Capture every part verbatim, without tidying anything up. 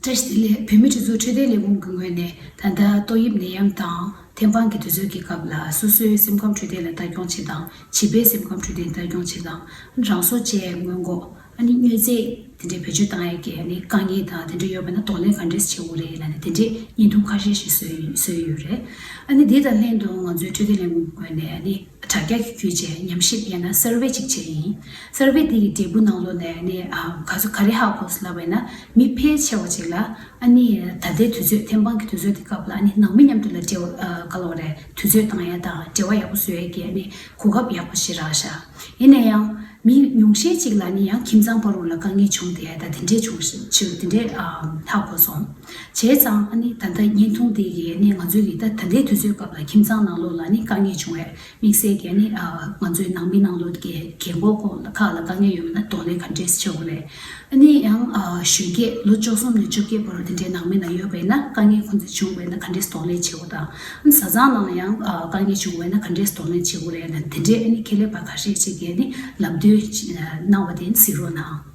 བཀྲ་ཤིས་བདེ་ལེགས། བོད་མིའི་སྒྲིག་འཛུགས་འཕྲོད་བསྟེན་ལས་ཁུངས་ཀྱི་ངོས་ནས་ད་ལྟ་ཏོག་དབྱིབས་ནད་ཡམས་དང་ཐེམ་སྤང་གི་དུས་ཚོད་ཀྱི་སྐབས་ལ་སོ་སོའི་སེམས་ཁམས་འཕྲོད་བསྟེན་ལ་ལྟ་སྐྱོང་བྱེད་སྟངས། བྱིས་པའི་སེམས་ཁམས་འཕྲོད་བསྟེན་ལ་ལྟ་སྐྱོང་བྱེད་སྟངས། རང་སྲོག་བཅད་སྔོན་འགོག་ཨ་ནི་མྱོས་རྫས་དེ་འདྲའི་བེད་སྤྱོད་བཏང་ཡས་ཀྱི་ཨ་ནི་དཀའ་ངལ་དང་དེ་འདྲ་ཡོད་པ་ན་གདོང་ལེན་ག་འདྲས་བྱེད་དགོས་རེད་ལབ་ནས་དེ་འདྲའི་བརྙན་ཐུང་ཁ་ཤས་ཤིག་བཟོས་བཟོས་ཡོད་རེད། ཨ་ནི་དེ་དང་ལྷན་དུ་ང་ཚོའི་འཕྲོད་བསྟེན་ལས་ཁུངས་ངོས་ནས་ཨ་ནི་དྲ་རྒྱ་གི་བརྒྱུད་བྱས་ཉམས་ཞིབ་ཡང་ན་སར་ཝེ་ཅིག་བྱས་ཡིན། སར་ཝེ་དེ་ཡི་འབྲས་བུ་ནང་ལོགས་ནས་ཨ་ནི་ཨ་ག་ཚོད་ག་རེ་ཧ་གོ་སོང་ལབ་པ་ཡིན་ན། མི་ཕལ་ཆེ་བ་ཅིག་ལ་ཨ་ནི་ད་ལྟའི་དུས་ཚོད་ཐེམ་སྤང་གི་དུས་ཚོད་དེ་སྐབས་ལ་ཨ་ནི་ནང་མི་མཉམ་དུ་ལ་འབྲེལ་བ་ཨ་ག་ལབ་དགོས་རེད། དུས་ཚོད་བཏང་ཡ་དང་འབྲེལ་བ་ཡག་པོ་བཟོ་ཡ་གི་ཨ་ནི་གོ་སྐབས་ཡག་པོ་ཞིག་རག་ཤག་ཡིན་ན་ཡང་། མི་ཉུང་ཤས་ཅིག་ལ་ནི་ཡང་ཁྱིམ་ཚང་བར་དུ་ལ་དཀའ་ངལ་བྱུང་བསྡད་ཡ་ད་དེ་འདྲས་བྱུང་ཞིག་དེ་འདྲས་ཨ་ཧ་གོ་སོང་། བྱས་ཙང་ཨ་ནི་ད་ལྟ་བརྙན་ཐུང་དེ་གིས་ནི་ང་ཚོའི་གི་ད་ད་ལྟའི་དུས་ཚོད་སྐབས་ལ་ཁྱིམ་ཚང་ནང་ལོགས་ལ་ནི་དཀའ་ངལ་བྱུང་བས། དམིགས་བསལ་གྱི་ནི་ཨ་ང་ཚོའི་ནང་མི་ནང་ལོགས་ཀྱི་རྒན་གོག་ཁོ་ལ་ཁག་ལ་དཀའ་ངལ་ཡོད་པ་ན་གདོང་ལེན་ག་འདྲས་བྱེད་དགོས་རེད། ཨ་ནི་ཡང་ཨ་གཞོན་སྐྱེས་ལོ་བཅུ་གསུམ་ནས་བཅོ་བརྒྱད་བར་དུ་དེ་འདྲའི་ནང་མི་ནང་ཡོད་པ་ཡིན་ན་དཀའ་ངལ་ཁོང་ཚོས་བྱུང་བ་ཡིན་ན་ག་འདྲས་གདོང་ལེན་བྱེད་དགོས་དང་། ཨ་ནི་བཟའ་ཚང་ནང་ལ་ཡང་ཨ་དཀའ་ངལ་བྱུང་བ་ཡིན་ན་ག་འདྲས་གདོང་ལེན་བྱེད་དགོས་རེད་ལ་དེ་འདྲའི་ཨ་ནི་ཁེ་ལས་པ་ཁ་ཤས་ཅིག་གིས་ནི་ལམ་སྟོན་གནང་བ་དེ་གཟིགས་རོགས་གནང་།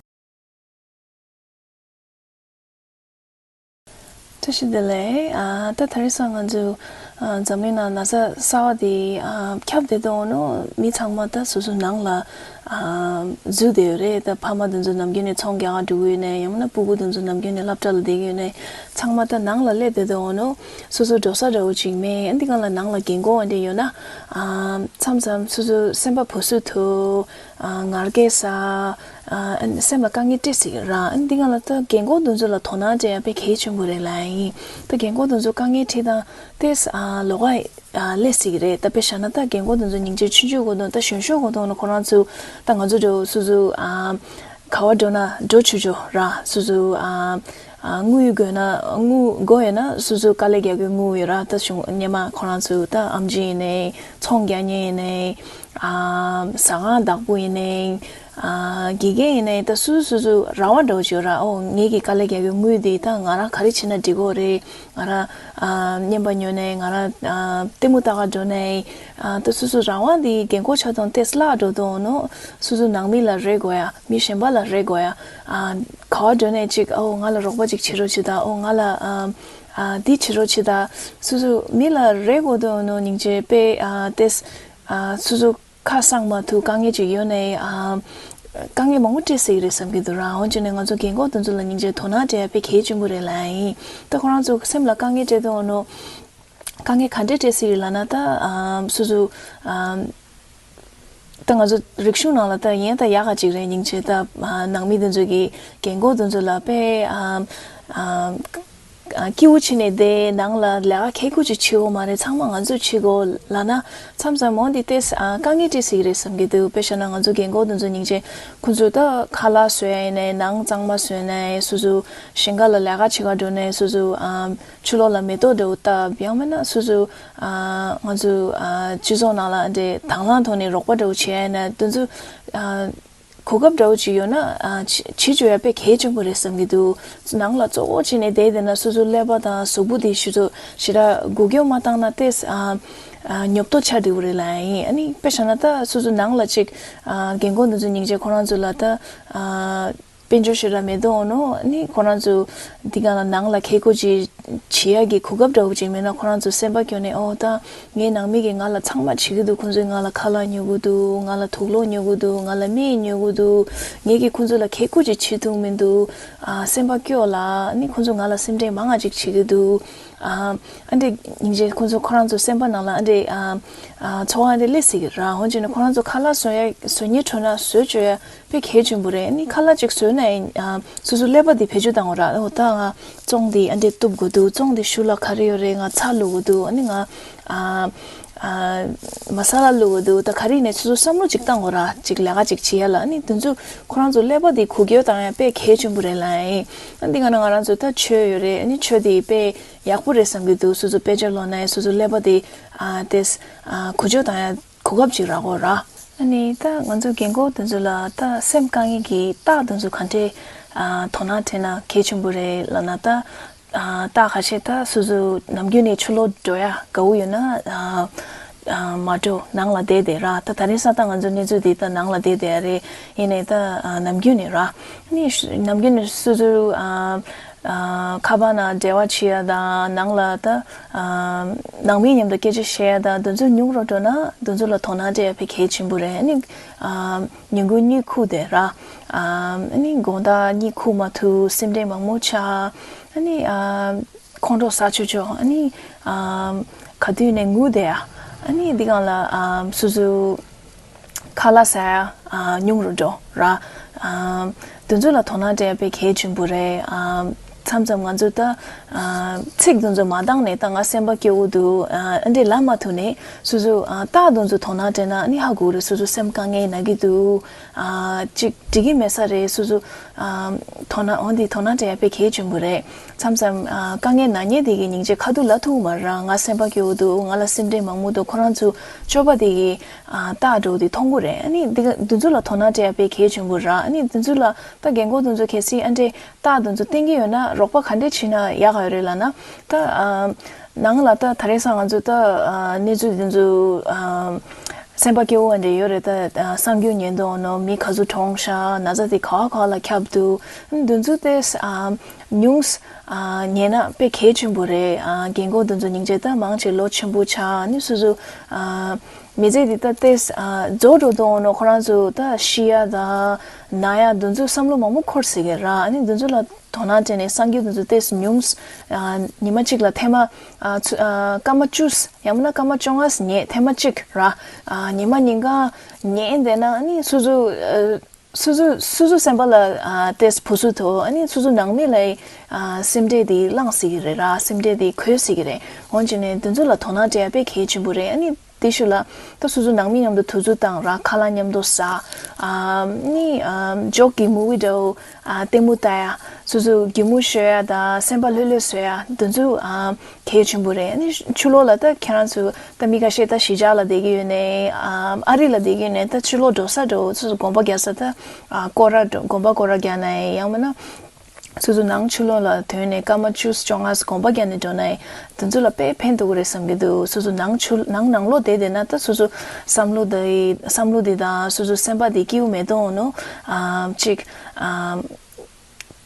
བཀྲ་ཤིས་བདེ་ལེགས། ཨ་ད་དེ་རིང་སང་ང་ཚོ་ཨ་འཛམ་གླིང་ནང་ན་ཚ་གསར་བ་དེ་ཨ་ཁྱབ་བསྡད་འདུག་ནོ། མི་ཚང་མ་ད་སོ་སོ་ནང་ལ་ཨ་འཛུལ་བསྡད་ཡོད་རེད། ད་ཕ་མ་དེ་ཚོ་ནམ་རྒྱུན་ནས་ཚོང་རྒྱག་ག་འགྲོ་གི་ཡོད་ནའི་ཡང་ན་སྤུ་གུ་དེ་ཚོ་ནམ་རྒྱུན་ནས་སློབ་གྲྭ་ལ་བསྡད་ཀྱི་ཡོད་ནའི་ཚང་མ་ད་ནང་ལ་སླེབས་བསྡད་འདུག་ནོ། སོ་སོ་འགྲོ་ས་འདྲ་བོ་ཅིག་མེད། ཨ་འདི་གང་ལ་ནང་ལ་རྒན་གོག་འདྲ་ཡོད་ན་ཨ་མཚམས་མཚམས་སོ་སོ་སེམས་པ་བུ་སུ་ཐུག་ཨ་ངར་སྐད་ཟ། ཨ་སེམས་ལ་དཀའ་ངལ་འཕྲད་སྲིད་ར། ཨ་འདི་གང་ལ་ད་རྒན་གོག་དེ་ཚོ་ལ་དོ་སྣང་སྤྲད་ཡ་དཔེ་གལ་ཆེན་པོ་རེད་ལབ་ཡིན། ད་རྒན་གོག་དེ་ཚོ་དཀའ་ངལ་འཕྲད་སྟངས་དེ་ཨ་ལོགས་ཀ་ཨ་སླེབས་སྲིད་ཀྱི་རེད། ད་དཔེ་བཞག་ན་ད་རྒན་གོག་དེ་ཚོ་སྙིང་རྗེ་ཆུང་ཆུང་གོ་དང་ད་གཞོན་གཞོན་གོ་དང་ན་ཁོ་རང་ཚོ་ད་ང་ཚོ་འདྲ་སོ་སོ་ཨ་ག་བ་འགྲོ་ན་འགྲོ་ཆོག་ཆོག་ར། སོ་སོ་ཨ་ཨ་དངུལ་དགོས་ན་དངུལ་དགོས་ཡོད་ན་སོ་སོ་དཀའ་ལས་རྒྱག་དགོས་དངུལ་ཡོད་ར། ད་གཞུང་སྔོན་མ་ཁོ་རང་ཚོ་ད་ཨམ་ཆི་ཡིན་ནའི་ཚོང་རྒྱག་མཁན་ཡིན་ནའི་ཨ་ཟ་ཁང་བདག་པོ་ཡིན་ནའི་ཨ་དགེ་རྒན་ཡིན་ནའི་ད་སོ་སོ་སོ་སོ་རང་དབང་འདྲ་བོ་ཅིག་ཡོད་ར། ཨོ་ངེད་ཀྱི་དཀའ་ལས་རྒྱག་གི་དངུལ་འདི་ད་ང་རང་ག་རེ་བྱས་ན་འགྲིག་གི་རེད། ང་རང་ཨ་རྔན་པ་ཉོ་ནའི་ང་རང་ཨ་ལྟད་མོ་ལྟ་ག་འགྲོ་ནའི་ཨ་ད་སོ་སོ་རང་དབང་འདི་རྒན་གོག་ཆགས་དང་ཏེ་སླ་འགྲོ་དང་ནོ། སོ་སོ་ནང་མི་ལ་རེ་དགོས་ཡ། མི་གཞན་པ་ལ་རེ་དགོས་ཡ། ཨ་ག་བ་འགྲོ་ནའི་ཅིག་ཨོ་ང་ལ་རོགས་པ་ཅིག་བྱེད་རོགས་བྱེད་ད། ཨོ་ང་ལ་ཨ་ཨ་འདི་བྱེད་རོགས་བྱེད་ད། སོ་སོ་མི་ལ་རེ་དགོས་དོ་ནོ་སྙིང་རྗེ་དཔེ་ཨ་ཏེས་ཨ་སོ་སོ་ཁ་གསང་མ་ཐུབ་དཀའ་ངལ་ཅིག་ཡོད་ནའི་ཨ་དཀའ་ངལ་མང་པོ་འཕྲད་སྲིད་ཀྱི་རེད་བསམ་གྱི་འདུག་ར། འོན་ཀྱང་ནས་ང་ཚོ་རྒན་གོག་དེ་ཚོ་ལ་སྙིང་རྗེ་དོ་སྣང་སྤྲད་ཡ་དཔེ་གལ་ཆེན་པོ་རེད་ལབ་ཡིན། ད་ཁོ་རང་ཚོ་སེམས་ལ་དཀའ་ངལ་འཕྲད་དོ་ནོ། དཀའ་ངལ་ག་འདྲས་འཕྲད་སྲིད་རེད་ལབ་ན་ད་ཨ་སོ་སོ་ཨ་ད་ང་ཚོ་རིག་གཞུང་ནང་ལ་ད་ཡན་ད་ཡག་ག་ཅིག་རེད། སྙིང་རྗེ་ད་ཨ་ནང་མི་དེ་ཚོ་གི་རྒན་གོག་དེ་ཚོ་ལ་དཔེ་ཨ་ཨ་སྐྱིད་པོ་བྱས་ནས་བསྡད། ནང་ལ་ལས་ཀ་ག་གེ་ཅིག་བྱེད་དགོས་མ་རེད། ཚང་མ་ང་ཚོས་བྱེད་དགོས་ལབ་ན་མཚམས་མཚམས་འོ་འདི་ཏེས་ཨ་དཀའ་ངལ་འཕྲད་སྲིད་རེད་བསམ་གྱི་འདུག་དཔེ་བཞག་ན་ང་ཚོ་རྒན་གོག་དེ་ཚོ་སྙིང་རྗེ་ཁོ་ཚོ་ད་ཁ་ལག་བཟོ་ཡ་ཡིན་ནའི་ནང་གཙང་མ་བཟོས་ནའི་སོ་སོ་ཞིང་ཁ་ལ་ལས་ཀ་བྱེད་ག་འགྲོ་ནའི་སོ་སོ་ཨ་ཕྱི་ལོགས་ལ་མེ་ཏོག་འདྲ་བོ་བཏབ། ཡང་མིན་ན་སོ་སོ་ཨ་ང་ཚོ་ཨ་སྤྱི་ཚོགས་ནང་ལ་འདྲེ་དང་བླངས་ཐོག་ནས་རོགས་པ་འདྲ་བོ་བྱེད་ཡ་ཡིན་ན་དེ་ཚོ་ཨ་གོ་སྐབས་འདྲ་བོ་ཅིག་ཡོད་ན་ཨ་བྱེད་བྱེད་བཅུག་ཡ་དཔེ་གལ་ཆེན་པོ་རེད་བསམ་གྱི་འདུག་ནང་ལ་གཙོ་བོ་བྱས་ནས་བསྡད་བསྡད་ན་སོ་སོ་ཀླད་པ་དང་གཟུགས་པོ་དེ་ཞུ་ཚོ་ཞེ་དྲག་འགུལ་སྐྱོད་མ་བཏང་ན་ཏེས་ཨ་ཨ་ཉོབ་ཏོ་ཆགས་འགྲོ་གི་རེད་ལབ་ཡིན། ཨ་ནི་དཔེ་བཞག་ན་ད་སོ་སོ་ནང་ལ་ཅིག་ཨ་རྒན་གོག་འདི་ཚོ་སྙིང་རྗེ་ཁོ་རང་ཚོ་ལ་ད་ཨ་དཔལ་འབྱོར་ཞེ་དྲག་མེད་དོ་འོ་ནོ། ཨ་ནི་ཁོ་རང་ཚོ་འདི་ག་ལ་ནང་ལ་ག་གེ་ཅིག་བྱེད་ཡ་གི་གོ་སྐབས་འདྲ་བོ་ཅིག་མེད་ན་ཁོ་རང་ཚོ་སེམས་པ་སྐྱོ་ནས་ཨོ་ད་ངའི་ནང་མི་གིས་ང་ལ་ཚང་མ་བྱེད་ཀྱི་འདུག་ཁོང་ཚོས་ང་ལ་ཁ་ལག་ཉོ་གི་འདུག་ང་ལ་དུག་ལོག་ཉོ་གི་འདུག་ང་ལ་སྨན་ཉོ་གི་འདུག་ངས་ཀྱིས་ཁོང་ཚོ་ལ་ག་གེ་ཅིག་བྱེད་ཐུབ་མི་འདུག་ཨ་སེམས་པ་སྐྱོ་ལ། ཨ་ནི་ཁོང་ཚོ་ང་ལ་སེམས་ཁྲལ་མང་ང་ཅིག་བྱེད་ཀྱི་འདུག་ཨ་ཨ་འདྲེ་སྙིང་རྗེ་ཁོང་ཚོ་ཁོ་རང་ཚོ་སེམས་པ་ནང་ལ་ཨ་འདྲེ་ཨ་ཨ་ཚོར་བ་ཨ་འདྲེ་སླེབས་སྲིད་ཀྱི་ར། འོན་ཀྱང་ནི་ཁོ་རང་ཚོ་ཁ་ལག་བཟོ་ཡ་བཟོ་སྙིང་བྲོ་ན་བཟོ་བཅུག་ཡ་དཔེ་གལ་ཆེན་པོ་རེད། ཨ་ནི་ཁ་ལག་ཅིག་བཟོས་ན་ཡང་ཨ་སོ་སོ་ཀླད་པ་འདི་བེད་སྤྱོད་བཏང་དགོས་ར། འོ་ད་ང་བཙོང་འདི་ཨ་འདྲེ་གཏུབ་དགོས་འདུག་བཙོང་འདི་ཤུ་ལ་ག་རེ་ཡོད་རེད། ང་ཚྭ་བླུག་དགོས་འདུག་ཨ་ནི་ང་ཨ་ཨ་མ་ས་ལ་བླུག་དགོས་འདུག་ད་ག་རེ་ཡིན་ནའི་སོ་སོ་བསམ་བློ་ཅིག་བཏང་དགོས་ར། ཅིག་ལས་ཀ་ཅིག་བྱེད་ཡ་ལ་ཨ་ནི་དེ་ཚོ་ཁོ་རང་ཚོ་ཀླད་པ་འདི་འགུལ་སྐྱོད་བཏང་ཡ་དཔེ་གལ་ཆེན་པོ་རེད་ལབ་ཡིན། ཨ་འདི་ག་ན་ང་རང་ཚོ་ད་ཆོས་ཡོད་རེད། ཨ་ནི་ཆོས་འདི་དཔེ་ཡག་པོ་རེད་བསམ་གྱི་འདུག་སོ་སོ་དཔེ་ཆ་ཀློག་ན་ཡང་སོ་སོ་ཀླད་པ་དེ་ཨ་ཏེས་ཨ་འགུལ་སྐྱོད་བཏང་ཡ་གོ་སྐབས་ཅིག་རག་གོ་ར། ཨ་ནི་ད་ང་ཚོ་རྒན་གོག་དེ་ཚོ་ལ་ད་སེམས་དཀའ་ངལ་གྱི་རྟགས་དེ་ཚོ་ག་འདྲས་ཨ་དོ་སྣང་སྤྲད་ན་གལ་ཆེན་པོ་རེད་ལབ་ན་ད་ཨ་རྟགས་ཁ་ཤས་ད་སོ་སོ་ནམ་རྒྱུན་ནས་ཕྱི་ལོགས་འགྲོ་ཡ་དགའ་བོ་ཡོད་ན་ཨ་ཨ་མ་འགྲོ་ནང་ལ་བསྡད་བསྡད་ར། ད་དེ་རིང་སང་ད་ང་ཚོ་གནས་ཚུལ་འདི་ད་ནང་ལ་བསྡད་བསྡད་ཡ་རེད། ཡིན་ནའི་ད་ཨ་ནམ་རྒྱུན་ནས་ར། ཨ་ནི་ནམ་རྒྱུན་ནས་སོ་སོ་ཨ། ཨ་ཁ་པར་ནང་འབྲེལ་བ་བྱེད་ཡ་དང་ནང་ལ་ད་ཨ་ནང་མི་མཉམ་དུ་སྐད་ཆ་བཤད་ཡ་དང་དེ་ཚོ་ཉུང་རུ་འགྲོ་ན་དེ་ཚོ་ལ་དོ་སྣང་སྤྲད་ཡ་དཔེ་གལ་ཆེན་པོ་རེད། ཨ་ནི་ཨ་ཉིན་གུང་གཉིད་ཁུག་བསྡད་ར། ཨ་ནི་དགོང་དག་གཉིད་ཁུག་མ་ཐུབ། སེམས་ཁྲལ་མང་པོ་ཆགས། ཨ་ནི་ཨ་ཁོང་ཁྲོ་ཟ་ཆོག་ཆོག་ཨ་ནི་ཨ་ག་དུས་ནས་ངུ་བསྡད་ཡ། ཨ་ནི་འདི་སྒང་ལ་ཨ་སོ་སོ་ཁ་ལག་ཟ་ཡ་ཨ་ཉུང་རུ་འགྲོ་ར། ཨ་དེ་ཚོ་ལ་དོ་སྣང་སྤྲད་ཡ་དཔེ་གལ་ཆེན་པོ་རེད། ཨ་མཚམས་མཚམས་ང་ཚོ་ད་ཨ་ཚིག་དེ་ཚོ་མ་འདང་ནས་ད་ང་སེམས་པ་སྐྱོ་བོ་འདུག་ཨ་འདི་ལབ་མ་ཐུབ་ནས་སོ་སོ་ཨ་རྟགས་དེ་ཚོ་དོ་སྣང་སྤྲད་ན་ཨ་ནི་ཧ་གོ་རེད། སོ་སོ་སེམས་དཀའ་ངལ་ན་གི་འདུག་ཨ་ཅིག་འགྲིག་གི་མེད་ས་རེད། སོ་སོ་ཨ་དོ་སྣང་འོ་འདི་དོ་སྣང་སྤྲད་ཡ་དཔེ་གལ་ཆེན་པོ་རེད། མཚམས་མཚམས་ཨ་དཀའ་ངལ་ན་མཁན་དེ་གི་སྙིང་རྗེ་ཁ་ཐུག་ལབ་ཐུབ་མ་རེད། ང་སེམས་པ་སྐྱོ་བོ་འདུག་ང་ལ་སེམས་ཁྲལ་མང་པོ་འདུག་ཁོ་རང་ཚོ་སྤྱོད་པ་དེ་གི་ཨ་རྟགས་འདྲ་བོ་དེ་མཐོང་གི་རེད། ཨ་ནི་འདི་ག་འདི་ཚོ་ལ་དོ་སྣང་སྤྲད་ཡ་དཔེ་གལ་ཆེན་པོ་རེད། ཨ་ནི་འདི་ཚོ་ལ་ད་རྒན་གོག་འདི་ཚོ་གལ་སྲིད་ཨ་འདྲས་རྟགས་འདི་ཚོ་བསྟན་གྱི་ཡོད་ན་རོགས་པ་ག་འདྲས་བྱས་ན་ཡག་ག་ཡོད་རེད་ལབ་ན། ད་ཨ་ནང་ལ་ད་ད་རེས་སང་ང་ཚོ་ད་ཨ་གནས་ཚུལ་འདི་ཚོ་ཨ་སེམས་པ་སྐྱོ་བོ་འདྲ་ཡོད་རེད། ད་ཨ་གསར་འགྱུར་ཉན་དུས་ནོ་མི་ག་ཚོད་གྲོངས་ཤག་ན་ཚ་དེ་ག་བ་ག་བ་ལ་ཁྱབ་འདུག་འདི་ཚོ་དེ་ཨ་ཉུང་ཨ་ཉན་ན་དཔེ་གལ་ཆེན་པོ་རེད། ཨ་རྒན་གོག་འདི་ཚོ་སྙིང་རྗེ་ད་མང་ཆེ་ལོ་ཆེན་པོ་ཆགས་ནི་སོ་སོ་ཨ་མི་ཚེ་འདི་ད་ཏེས་ཨ་རྫོགས་འགྲོ་དུས་ནོ་ཁོ་རང་ཚོ་ད་ཤི་ཡ་ད་ན་ཡ་འདི་ཚོ་བསམ་བློ་མང་པོ་འཁོར་སྲིད་གི་ར། ཨ་ནི་འདི་ཚོ་ལ་དོ་སྣང་སྤྲད་ནས་གསར་འགྱུར་འདི་ཚོ་ཏེས་ཉུང་ཨ་ཉི་མ་གཅིག་ལ་ཐེངས་མ་ཨ་ཚུ་ཨ་སྐར་མ་བཅུ་ཡང་མིན་ན་སྐར་མ་བཅོ་ལྔ་ཉན་ཐེངས་མ་གཅིག་ར། ཨ་ཉི་མ་ཉིན་གང་ཉན་བསྡད་ན་ཨ་ནི་སོ་སོ་ཨ། སོ་སོ་སོ་སོ་སེམས་པ་ལ་ཨ་ཏེས་བུ་སུ་ཐོ་ཨ་ནི་སོ་སོ་ནང་མི་ལ་ཨ་སེམས་ཁྲལ་དེ་བསླངས་སྲིད་ཀྱི་རེད་ར། སེམས་ཁྲལ་དེ་འཁོར་སྲིད་ཀྱི་རེད། འོན་ཀྱང་ནས་དེ་ཚོ་ལ་དོ་སྣང་སྤྲད་ཡ་དཔེ་གལ་ཆེན་པོ་རེད། ཨ་ནི་དེ་ཤུ་ལ་ད་སོ་སོ་ནང་མི་མཉམ་དུ་དུས་ཚོད་བཏང་ར། ཁ་ལག་མཉམ་དུ་ཟ། ཨ་ནི་ཨ་ཇོག་གི་མུ་བི་འདྲ་བོ་ཨ་ལྟད་མོ་ལྟ་ཡ། སོ་སོ་གད་མོ་ཤོར་ཡ་དང་སེམས་པ་ལྷོད་ལྷོད་བཟོ་ཡ་དེ་ཚོ་ཨ་གལ་ཆེན་པོ་རེད། ཨ་ནི་ཕྱི་ལོགས་ལ་ད་ཁྱེད་རང་ཚོ་ད་མི་ཁ་ཤས་ད་གཞིས་ཆགས་ལ་བསྡད་ཀྱི་ཡོད་ནའི་ཨ་ཨ་རི་ལ་བསྡད་ཀྱི་ཡོད་ནའི་ད་ཕྱི་ལོགས་འགྲོ་ས་འགྲོ་སོ་སོ་དགོན་པ་རྒྱག་ས་ད་ཨ་སྐོར་ར་འགྲོ་དགོན་པ་སྐོར་ར་རྒྱག་ནའི་ཡང་མིན་ན་སོ་སོ་ནང་ཕྱི་ལོགས་ལ་ཐོན་ནས་སྐར་མ་བཅུ་བཅོ་ལྔ་དགོན་པ་རྒྱག་ནས་འགྲོ་ནའི་དེ་ཚོ་ལ་དཔེ་ཕན་ཐོགས་ཀྱི་རེད་བསམ་གྱི་འདུག་སོ་སོ་ནང་ཕྱི་ནང་ནང་ལོགས་བསྡད་བསྡད་ན་ད་སོ་སོ་བསམ་བློ་དེ་བསམ་བློ་དེ་དང་སོ་སོ་སེམས་པ་དེ་སྐྱིད་པོ་མེད་དོ་ནོ་ཨ་ཅིག་ཨ།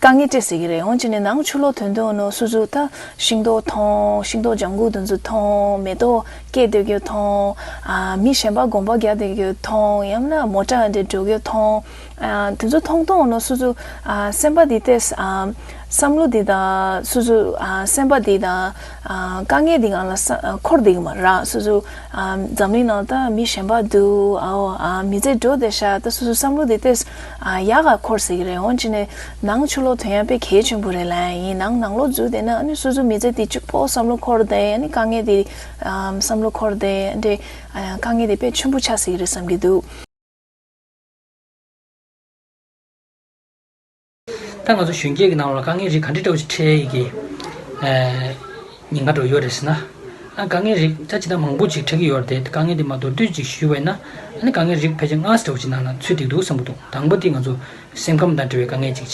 དཀའ་ངལ་འཕྲད་སྲིད་ཀྱི་རེད། འོན་ཀྱང་ནས་ནང་ཆུ་ལོག་ཐོན་དུས་ནོ་སོ་སོ་ད་ཤིང་ཏོག་མཐོང་། ཤིང་ཏོག་ལྗང་གུ་དེ་ཚོ་མཐོང་། མེ་ཏོག་སྐྱེས་སྡོད་རྒྱུ་མཐོང་། ཨ་མི་གཞན་པ་གོམ་པ་རྒྱག་སྡོད་རྒྱུ་མཐོང་། ཡང་ན་མོ་ཊ་འདྲ་འགྲོ་རྒྱུ་མཐོང་། ཨ་དེ་ཚོ་མཐོང་མཐོང་ནོ་སོ་སོ་ཨ་སེམས་པ་འདི་ཏེས་ཨ་བསམ་བློ་འདི་དང་སོ་སོ་ཨ་སེམས་པ་འདི་དང་ཨ་དཀའ་ངལ་འདི་ང་ལ་ས་འཁོར་འདུག་མ་ར། སོ་སོ་ཨ་འཛམ་གླིང་ནང་ད་མི་གཞན་པ་འདུག་ཨའོ་ཨ་མི་ཚེ་འགྲོ་བསྡད་ཤག་ད་སོ་སོ་བསམ་བློ་འདི་ཏེས་ཨ་ཡག་ག་འཁོར་སྲིད་ཀྱི་རེད། འོན་ཀྱང་ནས་ནང་ཆུ་ལོག་ཐོན་ཡ་དཔེ་གལ་ཆེན་པོ་རེད་ལ་ཡིན། ནང་ནང་ལོག་འཛུལ་བསྡད་ན་ཨ་ནི་སོ་སོ་མི་ཚེ་དེ་གཅིག་པོ་བསམ་བློ་འཁོར་བསྡད། ཨ་ནི་དཀའ་ངལ་དེ་ཨམ་བསམ་བློ་འཁོར་བསྡད་འདྲེ། ཨ་དཀའ་ངལ་དེ་དཔེ་ཆེན་པོ་ཆགས་སྲིད་ཀྱི་རེད་བསམ་གྱི་འདུག་ད་ང་ཚོ་གཞོན་སྐྱེས་ཀྱི་ནང་ལ་དཀའ་ངལ་རིགས་ག་འདྲ་འདྲ་བོ་ཞིག་འཕྲད་ཡི་གི་ཨ་ཉེན་ཁ་འདྲ་བོ་ཡོད་རེད་ཟེར་ན། ཨ་དཀའ་ངལ་རིགས་ད་ཇི་ལྟར་མང་པོ་ཅིག་འཕྲད་ཀྱི་ཡོད་རེད་དེ། དཀའ་ངལ་དེ་མ་མདོར་བསྡུས་ཅིག་ཞུས་པ་ཡིན་ན། ཨ་ནི་དཀའ་ངལ་རིགས་ཕལ་ཆེར་ལྔ་ཙམ་འདྲ་བོ་ཅིག་ནང་ལ་ཚུད་བསྡད་འདུག་བསམ་གྱི་འདུག་དང་པོ་དེ་ང་ཚོ་སེམས་ཁམས་དང་འབྲེལ་བའི་དཀའ་ངལ་ཅིག་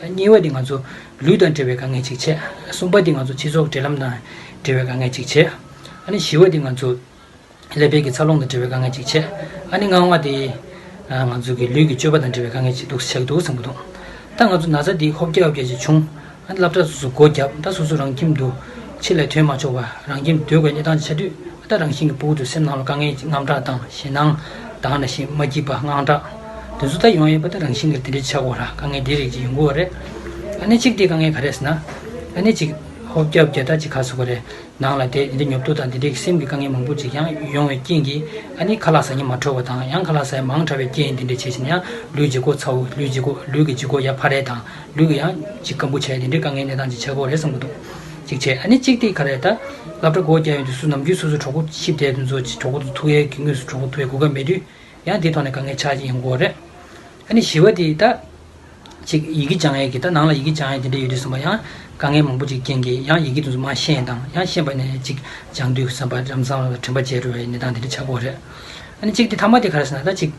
བྱས། གཉིས་པ་དེ་ང་ཚོ་ལུས་དང་འབྲེལ་བའི་དཀའ་ངལ་ཅིག་བྱས། གསུམ་པ་དེ་ང་ཚོ་སྤྱི་ཚོགས་འབྲེལ་ལམ་དང་འབྲེལ་བའི་དཀའ་ངལ་ཅིག་བྱས། ཨ་ནི་བཞི་པ་དེ་ང་ཚོ་ཀླད་པའི་གི་འཚར་ལོངས་དང་འབྲེལ་བའི་དཀའ་ངལ་ཅིག་བྱས། ཨ་ནི་ལྔ་པ་དེ་ང་ཚོ་གི་ལུས་ཀྱི་སྤྱོད་པ་དང་འབྲེལ་བའི་དཀའ་ངལ་ཅིག་འདུག་ཆགས་འདུག་བསམ་གྱི་འདུག་ད་ང་ཚོ་ན་ཚ་འདི་ཧོབ་རྒྱག་ཧོབ་རྒྱག་ཅིག་བྱུང་། ཨ་ནི་སློབ་གྲྭ་སོ་སོ་སྒོ་བརྒྱབ། ད་སོ་སོ་རང་ཁྱིམ་དུ་ཕྱི་ལ་ཐོན་མ་ཆོག་པ་རང་ཁྱིམ་སྡོད་དགོས་གནས་སྟངས་ཆགས་དུས། ད་རང་བཞིན་གྱི་ཕྲུ་གུ་ཚོའི་སེམས་ནང་ལ་དཀའ་ངལ་ཅིག་དངངས་སྐྲག་དང་ཞེད་སྣང་དང་ནང་བཞིན་མ་སྐྱིད་པ་དངངས་སྐྲག་དེ་ཚོ་ད་ཡོང་ཡས་པ་ད་རང་བཞིན་གྱི་དེ་འདྲ་ཆགས་ཀྱི་ཡོད་ར། དཀའ་ངལ་འདི་རིགས་ཅིག་ཡོང་གི་ཡོད་རེད། ཨ་ནི་གཅིག་དེ་དཀའ་ངལ་ག་རེད་ཟེར་ན། ཨ་ནི་གཅིག་ཧོབ་རྒྱག་ཧོབ་རྒྱག་ད་ཅིག་ག་ཟེར་དགོས་རེད། ནང་ལ་དེ་འདི་འདྲ་ཉོབ་ཏོ་དང་འདི་འདྲའི་སེམས་ཀྱི་དཀའ་ངལ་མང་པོ་ཅིག་ཡང་ཡོང་བའི་རྐྱེན་གྱིས། ཨ་ནི་ཁ་ལག་ཟ་སྙིང་མ་བྲོ་བ་དང་ཡང་ཁ་ལག་ཟ་ཡ་མང་དྲགས་པའི་རྐྱེན་འདི་འདྲ་བྱས་ཕྱིན་ཡང་ལུས་ལྗིད་ཁོག་ཚ་བོ། ལུས་ལྗིད་ཁོག་ལུས་ཀྱི་ལྗིད་ཁོག་ཡར་འཕར་ཡས་དང་ལུས་ཀྱི་ཡང་ཅིག་སྐམ་པོ་ཆགས་ཡས་འདི་འདྲའི་དཀའ་ངལ་གནས་སྟངས་ཅིག་ཆགས་ཀྱི་ཡོད་རེད་བསམ་གྱི་འདུག་གཅིག་བྱས། ཨ་ནི་གཅིག་དེ་ག་རེ་ད་སློབ་གྲྭ་སྒོ་རྒྱག་ཡོང་དུས་སུ་ནམ་རྒྱུན་སོ་སོ་གྲོགས་པོ་ཆིབས་བསྡད་དུས་ཚོ་གྲོགས་པོ་ཚོ་ཐུག་ཡས་ཀྱི་དངོས་སུ་གྲོགས་པོ་ཐུག་ཡས་གོ་སྐབས་མེད་དུས། ཡང་དེའི་ཐོག་ནས་དཀའ་ངལ་ཆགས་ཀྱི་ཡོང་གི་ཡོད་རེད། ཨ་ནི་བཞི་པ་དེ་ད་ཅིག་ཡི་གེ་སྦྱང་ཡས་ཀྱི་ད་ནང་ལ་ཡི་གེ་སྦྱང་ཡས་དེ་འདྲ་ཡོད་དུས་ཙམ་པ་ཡང་དཀའ་ངལ་མང་པོ་ཅིག་རྐྱེན་གྱིས་ཡང་ཡི་གེ་དེ་ཚོ་མར་ཤེས་དང་ཡང་ཤེས་པ་ནས་ཅིག་སྦྱང་དུས་ཙམ་པ་ལམ་སང་ལ་དྲན་པ་བརྗེད་འགྲོ་བའི་གནས་སྟངས་དེ་འདྲ་ཆགས་ཀྱི་ཡོད་རེད། ཨ་ནི་གཅིག་དེ་ཐ་མ་དེ་ག་རེ་ཟེར་ན། ད་ཅིག་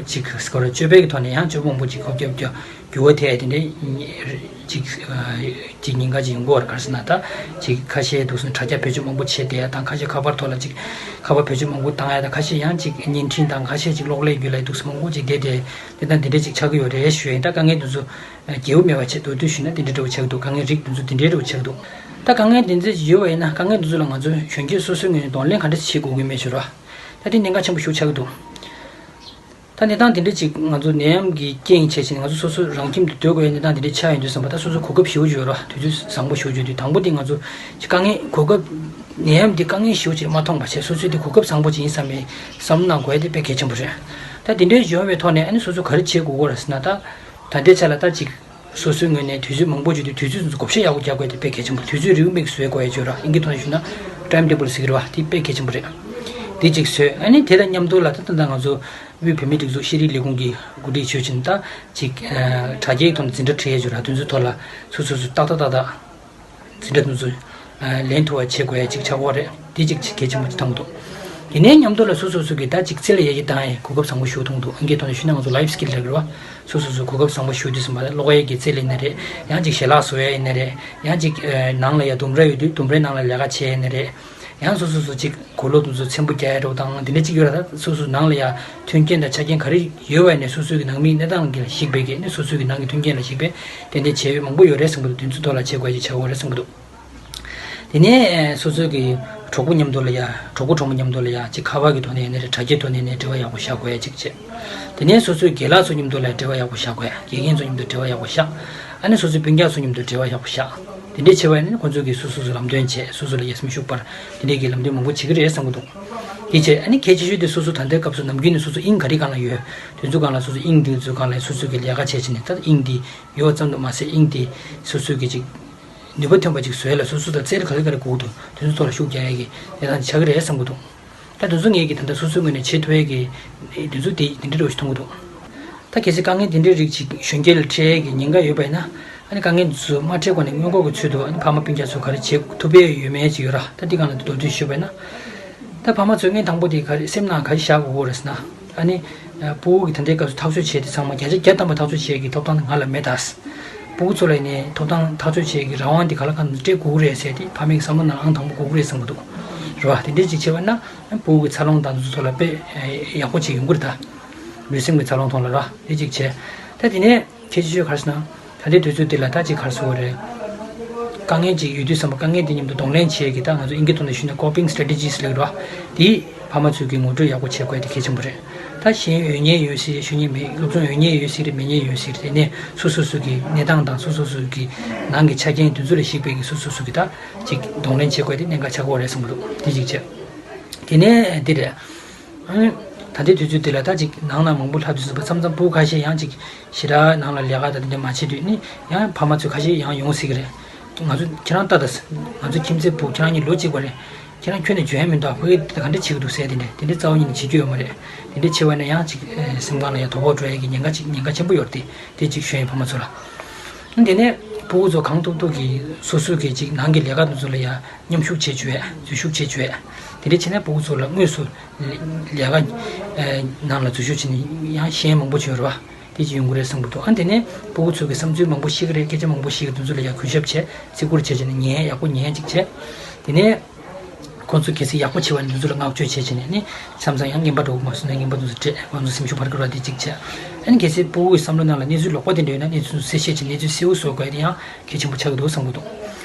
ཅིག་སྐོར་སྤྱོད་པའི་གི་ཐོག་ནས་ཡང་སྤྱོད་པ་མང་པོ་ཅིག་ཧོབ་རྒྱབ་རྒྱབ་འགྱུར་བ་ཐེབས་དེ་འདྲའི་ཅིག་ཅིག་ཉེན་ཁ་ཅིག་ཡོང་གི་ཡོད་རེད། ག་རེ་ཟེར་ན་ད་ཅིག་ཁ་ཤས་འདུག་སེ་དྲ་རྒྱ་བེད་སྤྱོད་མང་པོ་བྱས་བསྡད་ཡ་དང་། ཁ་ཤས་ཁ་པར་ཐོག་ལ་ཅིག་ཁ་པར་བེད་སྤྱོད་མང་པོ་བཏང་ཡ་དང་། ཁ་ཤས་ཡང་ཅིག་བརྙན་འཕྲིན་དང་། ཁ་ཤས་ཅིག་གློག་ཀླད་བརྒྱུད་ལ་འདུག་སེ་མང་པོ་ཅིག་བསྡད་དེ་གནས་སྟངས་དེ་འདྲ་ཅིག་ཆགས་ཀྱི་ཡོད་རེད་ཞུ་ཡ་ཡིན། ད་དཀའ་ངལ་འདི་ཚོ་རྒྱས་པོ་མེད་པ་བྱས་མདོར་བསྡུས་ཞུས་ན་དེ་འདྲ་འདྲ་བོ་ཆགས་འདུག་དཀའ་ངལ་རིགས་འདི་ཚོ་དེ་འདྲའི་འདྲ་བོ་ཆགས་འདུག་ད་དཀའ་ངལ་འདི་ཚོ་ཡོད་པ་ཡིན་ན་དཀའ་ངལ་འདི་ཚོ་ལ་ང་ཚོ་གཞོན་སྐྱེས་སོ་སོའི་ངོས་ནས་གདོང་ལེན་ག་འདྲ་བྱེད་དགོས་ཀྱི་མེད་ཞུ་རོགས། ད་དེ་གནད་འགག་ཆེན་པོ་ཞིག་ཆགས་ཀྱི་འདུག་ད་གནས་སྟངས་དེ་འདྲ་ཅིག་ང་ཚོ་ནད་ཡམས་ཀྱི་རྐྱེན་བྱས་ཕྱིན་ང་ཚོ་སོ་སོ་རང་ཁྱིམ་དུ་སྡོད་དགོས་ཡ་གནས་སྟངས་དེ་འདྲ་ཆགས་ཡོང་དུས་ཙམ་པ། ད་སོ་སོ་གོ་སྐབས་ཞེ་པོ་ཅིག་ཡོད་རེད་བ། དུས་ཚོད་བཟང་པོ་ཞེ་པོ་ཅིག་ཡོད་དུས། དང་པོ་དེ་ང་ཚོ་ཅིག་དཀའ་ངལ་གོ་སྐབས། ནད་ཡམས་འདི་དཀའ་ངལ་ཞེ་པོ་ཅིག་མ་མཐོང་བ་བྱས། སོ་སོའི་དེ་གོ་སྐབས་བཟང་པོ་ཅིག་ཡིན་བསམ་པའི་བསམ་བློ་གནང་དགོས་ཡ་དེ་དཔེ་གལ་ཆེན་པོ་རེད། ད་དེ་འདྲའི་ཡོང་བའི་ཐོག་ནས་ཨ་ནི་སོ་སོ་ག་རེ་བྱེད་དགོས་ཀྱི་ཡོད་རེད་ཟེར་ན། ད་ད་ལྟའི་ཆ་ལ་ད་ཅིག་སོ་སོའི་ངོས་ནས་དུས་ཚོད་མང་པོ་བྱེད་དུས་དུས་ཚོད་ཚོ་བགོ་བཤའ་ཡག་པོ་རྒྱག་དགོས་ཡ་དེ་དཔེ་གལ་ཆེན་པོ། དུས་ཚོད་རེའུ་མིག་བཟོ་དགོས་ཡ་ཅིག་ཡོད་རེད་བ། ཨིན་སྐད་ཐོག་ནས་ཞུས་ན་time table་ཟེར་གྱི་རེད་བ། དེ་དཔེ་གལ་ཆེན་པོ་རེད། དེ་གཅིག་བཟོས། ཨ་ནི་དེ་དང་མཉམ་དུ་ལ་ད་ད་ལྟ་ང་ཚོ་དབུས་བོད་མིའི་སྒྲིག་འཛུགས་ཤེས་རིག་ལས་ཁུངས་ཀྱིས་གོ་སྒྲིག་ཞུས་ཕྱིན། ད་ཅིག་ཨ་དྲ་རྒྱའི་ཐོག་ནས་འཛིན་གྲྭ་ཁྲིད་ཡས་ཅིག་ཡོད་རེད། དེ་ཚོའི་ཐོག་ལ་སོ་སོ་སོ་ཏག་ཏག་ཏག་ཏག་འཛིན་གྲྭ་དེ་ཚོ་ཨ་ལེན་ཐུབ་པ་བྱེད་དགོས་ཡ་ཅིག་ཆགས་ཀྱི་རེད། དེ་གཅིག་གལ་ཆེན་པོ་ཅིག་མཐོང་གི་འདུག་དེ་ནས་མཉམ་དུ་ལ་སོ་སོ་སོ་གི་ད་ཅིག་རྩལ་ལ་ཡར་རྒྱས་བཏང་ཡས་གོ་སྐབས་བཟང་པོ་ཞིག་མཐོང་གི་འདུག་ཨིན་སྐད་ཐོག་ནས་ཞུས་ན་ང་ཚོ་life skill་ལབ་ཀྱི་རེད་བ། སོ་སོ་སོ་གོ་སྐབས་བཟང་པོ་ཞིག་དུས་ཙམ་པ་ལ་ཀློག་ཡས་ཀྱི་རྩལ་ཡིན་ན་རེད། ཡང་ཅིག་ཞལ་ལག་བཟོ་ཡས་ཡིན་ན་རེད། ཡང་ཅིག་ཨ་ནང་ལ་ཡ་ལྡུམ་ར་ཡོད་དུས་ལྡུམ་རའི་ནང་ལ་ལས་ཀ་བྱས་ཡས་ཡིན་ན་རེད། ཡང་སོ་སོ་སོ་ཅིག་གོས་ལོག་དེ་ཚོ་ཚེམ་བུ་རྒྱག་ཡ་འདྲ་བོ་དང་དེ་འདྲ་ཅིག་ཡོད་ར། ད་སོ་སོ་ནང་ལ་ཡ་མཐུན་རྐྱེན་དང་ཆ་རྐྱེན་ག་རེ་ཡོད་པ་ནས་སོ་སོའི་གི་ནང་མིའི་གནས་སྟངས་ཀྱི་ལ་གཞིགས་པའི་གི་ནི་སོ་སོའི་གི་ནང་གི་མཐུན་རྐྱེན་ལ་གཞིགས་པའི་ཏན་ཏན་བྱས་ཡོད་མང་པོ་ཡོད་རེད་བསམ་གི་འདུག་དེ་ཚོ་ཐོག་ལ་བྱེད་དགོས་ཡ་ཅིག་ཆགས་ཀྱི་ཡོད་རེད་བསམ་གི་འདུག་དེ་ནས་སོ་སོའི་གི་གྲོགས་པོ་མཉམ་དུ་ལ་ཡ་གྲོགས་པོ་གྲོགས་མོ་མཉམ་དུ་ལ་ཡ་ཅིག་ཁ་པར་གི་ཐོག་ནས་ཡིན་ན་རེད། དྲ་རྒྱའི་ཐོག་ནས་ཡིན་ན་རེད། འབྲེལ་བ་ཡག་པོ་བཞག་དགོས་ཡ་ཅིག་བྱས། དེ་ནས་སོ་སོའི་རྒན་ལགས་ཚོ་མཉམ་དུ་ལ་འབྲེལ་བ་ཡག་པོ་བཞག་དགོས་ཡ། དགེ་རྒན་ཚོ་མཉམ་དུ་འབྲེལ་བ་ཡག་པོ་བཞག་ཨ་ནི་སོ་སོའི་སྤུན་ཀྱག་ཚོ་མཉམ་དུ་འབྲེལ་བ་ཡག་པོ་བཞག་དེ་འདྲས་བྱས་པ་ཡིན་ན་ཁོང་ཚོ་གིས་སོ་སོ་སོ་ལམ་སྟོན་བྱས། སོ་སོ་ལ་ཡ་སེམས་ཤུགས་སྤར། དེ་འདྲས་ཀྱི་ལམ་སྟོན་མང་པོ་བྱེད་ཀྱི་རེད་བསམ་གྱི་འདུག་དེ་བྱས་ཨ་ནི་གལ་ཆེ་ཤོས་དེ་སོ་སོ་ད་ལྟའི་སྐབས་སུ་ནམ་རྒྱུན་ནས་སོ་སོ་དབྱིངས་ག་རེ་སྒང་ལ་ཡོད། དེ་ཚོ་སྒང་ལ་སོ་སོ་དབྱིངས་དེ་ཚོ་སྒང་ལ་སོ་སོ་གི་ལས་ཀ་བྱས་བྱས་ནས། ད་དབྱིངས་དེ་ཡོད་ཙམ་དུ་མ་ཟད་དབྱིངས་དེ་སོ་སོ་གི་ཅིག་ནུས་པ་ཐོན་པ་ཅིག་བཟོ་ཡ་ལ་སོ་སོ་དང་རྩལ་ག་རེ་ག་རེ་དགོས་འདུག་དེ་ཚོ་ཐོག་ལ་ཤུགས་རྒྱག་ཡ་གི་གནས་སྟངས་ཆགས་ཀྱི་རེད་བསམ་གྱི་འདུག་ད་དེ་ཚོ་ངས་ཀྱིས་ད་ལྟ་སོ་སོའི་ངོས་ནས་བྱེད་ཐུབ་ཡས་ཀྱི་དེ་ཚོ་དེ་དེ་འདྲ་འདྲ་བོ་ཞིག་མཐོང་གི་འདུག་ད་གལ་སྲིད་དཀའ་ངལ་དེ་འདྲའི་རིགས་ཅིག་གཞོན་སྐྱེས་ལ་འཕྲད་ཡས་ཀྱི་ཉེན་ཁ་ཡོད་པ་ཡིན་ན། ཨ་ནི་དཀའ་ངལ་དེ་ཚོ་མ་འཕྲད་གོང་ནས་སྔོན་འགོག་གི་ཚུལ་དུ་ཨ་ནི་ཕ་མ་སྤུན་ཀྱག་ཚོ་ག་རེ་བྱེད་ཐུབ་ཡས་ཡོད་མེད་ཅིག་ཡོད་ར། ད་འདི་སྒང་ལ་མདོར་བསྡུས་ཞུས་པ་ཡིན་ན། ད་ཕ་མ་ཚོས་སྔོན་དང་པོ་དེ་ག་རེ་སེམས་ནང་ག་རེ་བཞག་དགོས་ཀྱི་རེད་ཟེར་ན། ཨ་ནི་ཨ་སྤུ་གུ་གི་ད་ལྟའི་སྐབས་སུ་ཐག་གཅོད་བྱས་ཏེ་ཚང་མ་བརྒྱ་ཆ་བརྒྱ་ཐམ་པ་ཐག་གཅོད་བྱེད་ཀྱི་ཐོབ་ཐང་དེ་ང་ལ་མེད་ད། སྤུ་གུ་ཚོ་ལ་ནི་ཐོབ་ཐང་ཐག་གཅོད་བྱེད་ཀྱི་རང་དབང་དེ་ག་ལ་གང་དུ་སྤྲད་དགོས་ཀྱི་རེད་ཟེར་ཏེ་ཕ་མའི་བསམ་བློ་ནང་ཨང་དང་པོ་དགོས་ཀྱི་རེད་བསམ་གྱི་འདུག་རེད་བ། དེ་འདྲས་ཅིག་བྱས་པ་ན་སྤུ་གུ་གི་འཚར་ལོངས་དང་དེ་ཚོ་ལ་དཔེ་ཡག་པོ་ཅིག་ཡོང་གི་རེད་ད། ལུས་སེམས་ཀྱི་འཚར་ལོངས་ཐོག་ལ་ར། དེ་ཅིག་བྱས། ད་དེ་ནས་ཁྱད་ཆོས་ག་རེ་ཟེར་ན། ད་ལྟའི་དུས་ཚོད་འདི་ལ་ད་ཅིག་ག་རེ་ཟེར་དགོས་རེད། དཀའ་ངལ་ཅིག་ཡོད་དུས་ཙམ་པ་དཀའ་ངལ་དེ་མཉམ་དུ་གདོང་ལེན་བྱེད་ཀྱི་ད་ང་ཚོ་ཨིན་སྐད་ཐོག་ནས་ཞུས་ན་coping strategies་ལབ་ཀྱི་རེད་བ། དེ་ཕ་མ་ཚོས་ཀྱི་ངོ་སྤྲོད་ཡག་པོ་བྱེད་དགོས་དེ་གལ་ཆེན་པོ་རེད། ད་གཞན་ཡོད་མཁན་ཡོད་སྲིད་རེད། ཤོད་མཁན་མེད། སློབ་སྦྱོང་ཡོད་མཁན་ཡོད་སྲིད་རེད། མེད་མཁན་ཡོད་སྲིད་རེད། དེ་ནས་སོ་སོ་སོ་གི་གནས་སྟངས་དང་སོ་སོ་སོ་གི་ནང་གི་ཆ་རྐྱེན་དེ་ཚོ་ལ་གཞིགས་པའི་གི་སོ་སོ་སོ་གི་ད་ཅིག་གདོང་ལེན་བྱེད་དགོས་དེ་གནད་འགག་ཆགས་ཀྱི་ཡོད་རེད་བསམ་གྱི་འདུག་དེ་གཅིག་བྱས། དེ་ནས་འདི་རེད། ཨ་ནི་ད་ལྟའི་དུས་ཚོད་འདི་ལ་ད་ཅིག་ནང་ན་མང་པོ་ལྷག་དུས་ཙམ་པ་མཚམས་མཚམས་སྤུ་གུ་ཁ་ཤས་ཡང་ཅིག་ཞེ་དྲག་ནང་ལ་ལས་ཀ་དང་དེ་འདྲ་མ་བྱེད་དུས་ནི་ཡང་ཕ་མ་ཚོ་ཁ་ཤས་ཡང་ཡོང་སྲིད་ཀྱི་རེད། ང་ཚོ་ཁྱེད་རང་ལྟ་ད། ང་ཚོ་ཁྱིམ་མཚེས་སྤུ་གུ་ཁྱེད་རང་གཉིས་ལོ་གཅིག་པ་རེད། ཁྱེད་རང་ཁྱོན་ནས་འཇོན་ཡ་མི་འདུག་ཕ་གི་དེ་ག་འདྲ་བྱེད་ཀྱི་འདུག་ཟེར་དེ་འདྲ་དེ་འདྲ་རྩ་བ་ཉིད་ནས་བྱེད་རྒྱུ་ཡོད་མ་རེད། དེ་འདྲ་བྱས་པ་ན་ཡང་ཅིག་སེམས་ཁམས་ལ་ཡང་དོ་ཕོག་འགྲོ་ཡ་གི་ཉེན་ཁ་ཅིག་ཉེན་ཁ་ཆེན་པོ་ཡོད་རེད་དེ། དེ་ཅིག་ཞུ་ཡིན་ཕ་མ་ཚོ་ལ། དེ་ནས་སྤུ་གུ་ཚོ་གང་ཐུབ་ཐུབ་ཀྱིས་སོ་སོ་གི་ཅིག་ནང་གི་ལས་ཀ་དེ་ཚོ་ལ་ཡང་མཉམ་ཞུགས་བྱེད་བཅུག་ཡ། འཛུལ་ཞུགས་བྱེད་བཅུག་ཡ། དེ་འདྲ་བྱས་ན་སྤུ་གུ་ཚོ་ལ་དངོས་སུ་ལས་ཀ་ནང་ལ་འཛུལ་ཞུགས་བྱས་ནས་ཡང་ཤེས་ཡ་མང་པོ་ཅིག་ཡོད་རེད་བ། དེ་ཅིག་ཡོང་གི་རེད་བསམ་གྱི་འདུག་ཨ་དེ་ནས་སྤུ་གུ་ཚོ་གི་བསམ་ཚུལ་མང་པོ་ཤེས་ཀྱི་རེད། སྐད་ཆ་མང་པོ་ཤེས་ཀྱི་འདུག་ཚོ་ལ་ཡང་གུས་ཞབས་བྱས། བརྩི་བཀུར་བྱས་བྱས་ནས་ཉན་ཡག་པོ་ཉན་ཅིག་བྱས། དེ་ནས་ཁོང་ཚོ་གལ་སྲིད་ཡག་པོ་བྱས་པ་ནི་འདི་ཚོ་ལ་བསྔགས་བརྗོད་བྱས་བྱས་ནས་ནི་མཚམས་མཚམས་ཡང་རྔན་པ་འགྲོ་གི་མ་སོང་ན་རྔན་པ་འདི་ཚོ་སྤྲད། ཁོང་ཚོ་སེམས་ཤུགས་འཕར་གི་རེད་བ། དེ་གཅིག་བྱས། ཨ་ནི་གལ་སྲིད་སྤུ་གུའི་བསམ་བློ་ནང་ལ་གནས་ཚུལ་ལོག་པ་དེ་འདྲ་ཡོད་ན་གནས་ཚུལ་གསལ་བཤད་བྱས་གནས་ཚུལ་གསལ་བོ་བཟོ་དགོས་ཡ་དེ་ཡང་གལ་ཆེན་པོ་ཆགས་ཀྱི་འདུག་བསམ་གྱི་འདུག་